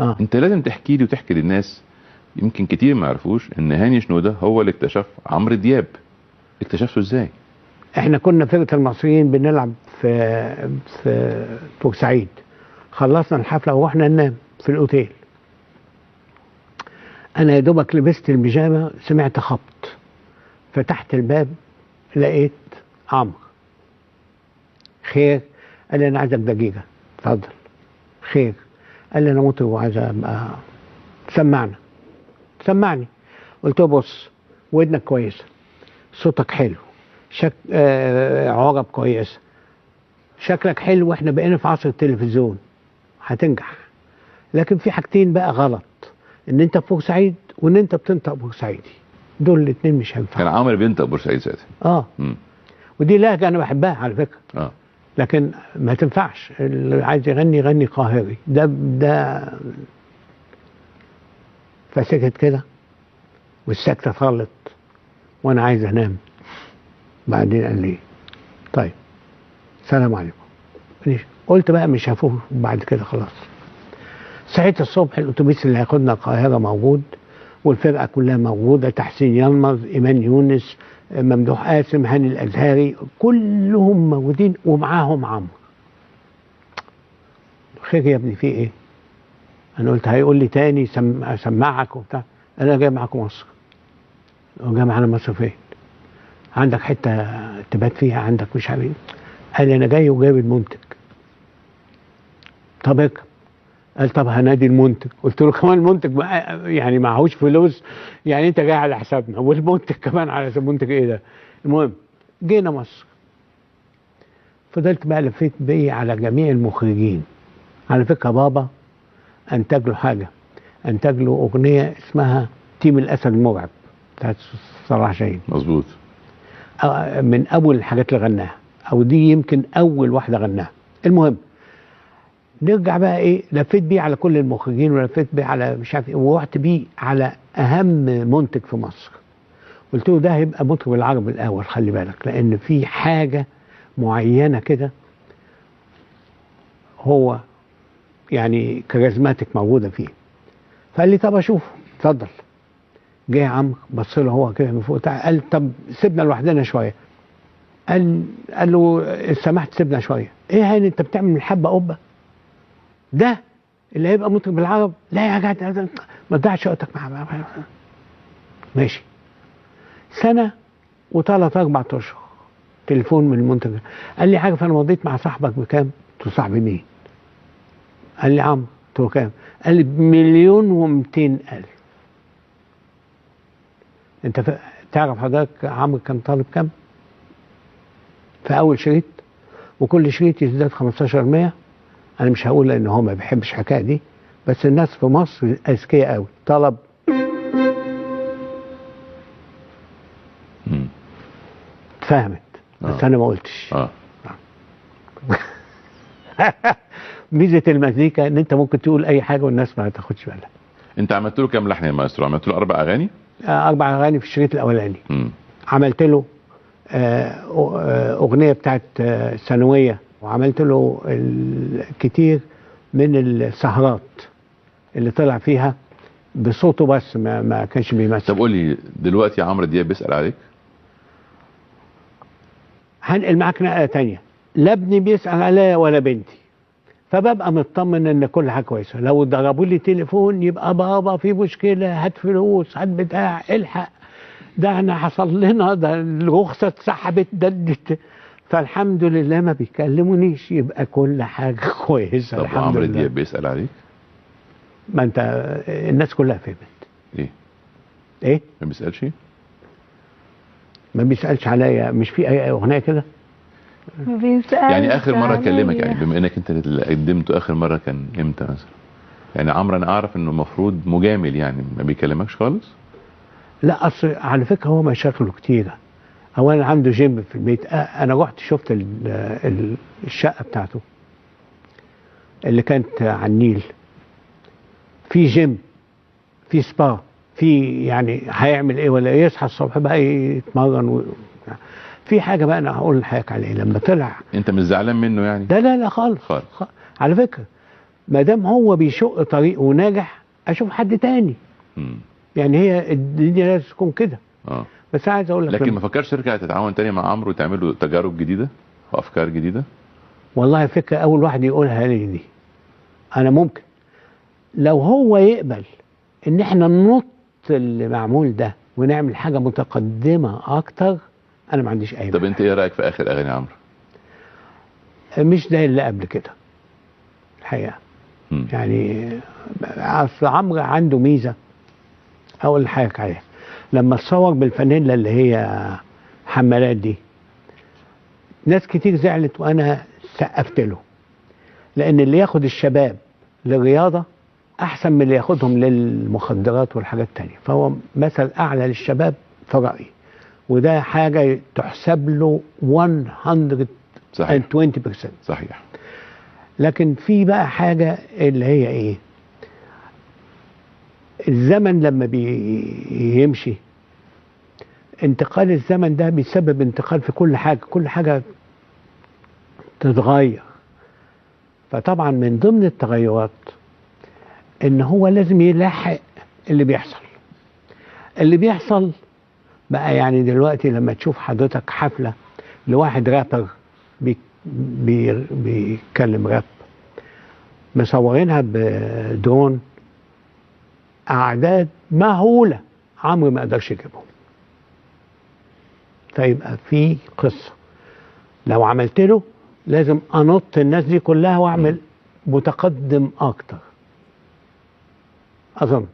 انت لازم تحكي لي وتحكي للناس، يمكن كتير ما يعرفوش ان هاني شنودة هو اللي اكتشف عمرو دياب. اكتشفته ازاي؟ احنا كنا فرقه المصريين بنلعب في بورسعيد، خلصنا الحفلة ورحنا ننام في الاوتيل. انا يا دوبك لبست البيجامه، سمعت خبط، فتحت الباب لقيت عمرو. خير؟ قال لي انا عايزك دقيقة. اتفضل. خير؟ قال لي انا مطرب وعايز ابقى سمعنا. سمعني. قلت له بص، ودنك كويسة، صوتك حلو، عرب كويسة، شكلك حلو، واحنا بقينا في عصر التلفزيون، هتنجح. لكن في حاجتين بقى غلط، ان انت في بورسعيد وان انت بتنطق بورسعيدي، دول الاثنين مش هينفعوا. كان عمرو بينطق بورسعيد ساعتها. ودي لهجه انا بحبها على فكرة. لكن ما تنفعش، اللي عايز يغني يغني قاهري. ده فسكت كده، والسكته طالت، وانا عايز انام. بعدين قال لي طيب سلام عليكم. قلت بقى مش هفوق بعد كده خلاص. صحيت الصبح، الاتوبيس اللي هياخدنا القاهرة موجود، والفرقة كلها موجودة، تحسين يلمظ، ايمان يونس، ممدوح قاسم، هاني الازهري، كلهم موجودين ومعاهم عمرو. خير يا ابني في ايه؟ انا قلت هيقول لي تاني سمعك وبتاع. انا جاي معاكم مصر. جاي معانا مصر فين؟ عندك حتة تبات فيها؟ عندك مش عارف ايه؟ قال لي انا جاي وجايب المنتج. طب اركب. قال طب هنادي المنتج. قلت له كمان المنتج يعني معهوش فلوس، يعني انت جاي على حسابنا والمنتج كمان على حساب المنتج، ايه ده؟ المهم جينا مصر، فضلت بقى لفيت بيه على جميع المخرجين. على فكرة بابا انتج له حاجة، انتج له اغنية اسمها تيم الاسد المرعب بتاعت صلاح جاهين. مظبوط. من اول الحاجات اللي غناها، او دي يمكن اول واحدة غناها. المهم نرجع بقى ايه، لفيت بيه على كل المخرجين، ولفيت بيه على مش عارف ايه، ورحت بيه على اهم منتج في مصر. قلت له ده هيبقى مطرب العرب الاول، خلي بالك، لان في حاجة معينة كده هو يعني charismatic موجودة فيه. فقال لي طب اشوفه، اتفضل. جه عمرو بص له هو كده من فوق، قال طب سيبنا لوحدنا شوية. قال له سمحت سيبنا شوية. ايه هاني انت بتعمل من حبه قبه؟ ده اللي هيبقى مطرب العرب؟ لا يا جدع ما تضيعش وقتك مع. ماشي. سنة وثلاث 4 اشهر تليفون من المنتج، قال لي عارف انا مضيت مع صاحبك بكام؟ قلت له صاحبي مين؟ قال لي عمرو. قلت له كام؟ قال لي ب1,200,000. انت تعرف حضرتك عمرو كان طالب كام؟ في اول شريط، وكل شريط يزداد 15%. انا مش هقول لان هو ما بيحبش الحكاية دي، بس الناس في مصر اذكياء قوي. طلب اتفهمت، بس انا ما قلتش. ميزة المزيكا ان انت ممكن تقول اي حاجة والناس ما تاخدش بالها. انت عملت له كام لحن يا ماسترو؟ عملت له 4 اغاني؟ 4 اغاني في الشريط الاولاني. عملت له اغنية بتاعت ثانوية، وعملت له الكتير من السهرات اللي طلع فيها بصوته بس، ما كانش بيمثل. طب قول لي دلوقتي عمرو دياب بيسأل عليك؟ هنقل معاك نقله تانية. لا ابني بيسأل عليا ولا بنتي، فببقى مطمن ان كل حاجة كويسة. لو ضربوا لي تليفون يبقى بابا في مشكلة، هات فلوس، هات بتاع، الحق، ده احنا حصل لنا، ده الرخصة اتسحبت، ده فالحمد لله ما بيكلمونيش، يبقى كل حاجة كويسة. طب الحمد عمرو لله. دياب بيسأل عليك؟ ما انت الناس كلها فهمت. ايه؟ ايه؟ ما بيسألش؟ ما بيسألش عليا. مش في اي اغنية كده؟ ما بيسألش يعني اخر مرة كلمك، عليا. يعني بما انك انت اللي قدمته، اخر مرة كان امتى مثلا؟ يعني عمرو انا اعرف انه المفروض مجامل، يعني ما بيكلمكش خالص؟ لا اصل على فكرة هو مشاكله كتيرة. اولا عنده جيم في البيت. انا رحت شفت الشقة بتاعته اللي كانت على النيل، في جيم، في سبا، في يعني هيعمل ايه ولا ايه، يصحى الصبح بقى يتمرن في حاجة بقى انا هقول لحضرتك عليها لما طلع. انت مش زعلان منه يعني؟ لا لا لا خالص خالص. على فكرة ما دام هو بيشق طريقه وناجح اشوف حد تاني. يعني هي الدنيا لازم تكون كده. بس عايز اقول لك، لكن ما فكرش ترجع تتعاون تاني مع عمرو وتعملوا تجارب جديدة وافكار جديدة؟ والله فكرة اول واحد يقولها لي دي. انا ممكن لو هو يقبل ان احنا ننط اللي معمول ده ونعمل حاجة متقدمة اكتر، انا ما عنديش اي. طب انت ايه رايك في اخر اغاني عمرو؟ مش ده اللي قبل كده الحقيقة. يعني اصل عمرو عنده ميزة اقول لحضرتك عليها، لما اتصور بالفانيلا اللي هي حمالات دي ناس كتير زعلت وانا سقفت له، لان اللي ياخد الشباب للرياضة احسن من اللي ياخدهم للمخدرات والحاجات التانية، فهو مثل اعلى للشباب في رايي، وده حاجة تحسب له 120%. صحيح. لكن في بقى حاجة اللي هي ايه، الزمن لما بيمشي انتقال الزمن ده بيسبب انتقال في كل حاجة، كل حاجة تتغير. فطبعا من ضمن التغيرات ان هو لازم يلاحق اللي بيحصل. اللي بيحصل بقى يعني دلوقتي لما تشوف حضرتك حفلة لواحد رابر بيتكلم راب، مصورينها بدرون، اعداد مهولة عمرو ما قدرش يجيبهم. فيبقى في قصة لو عملت له لازم انط الناس دي كلها واعمل متقدم اكتر اظن.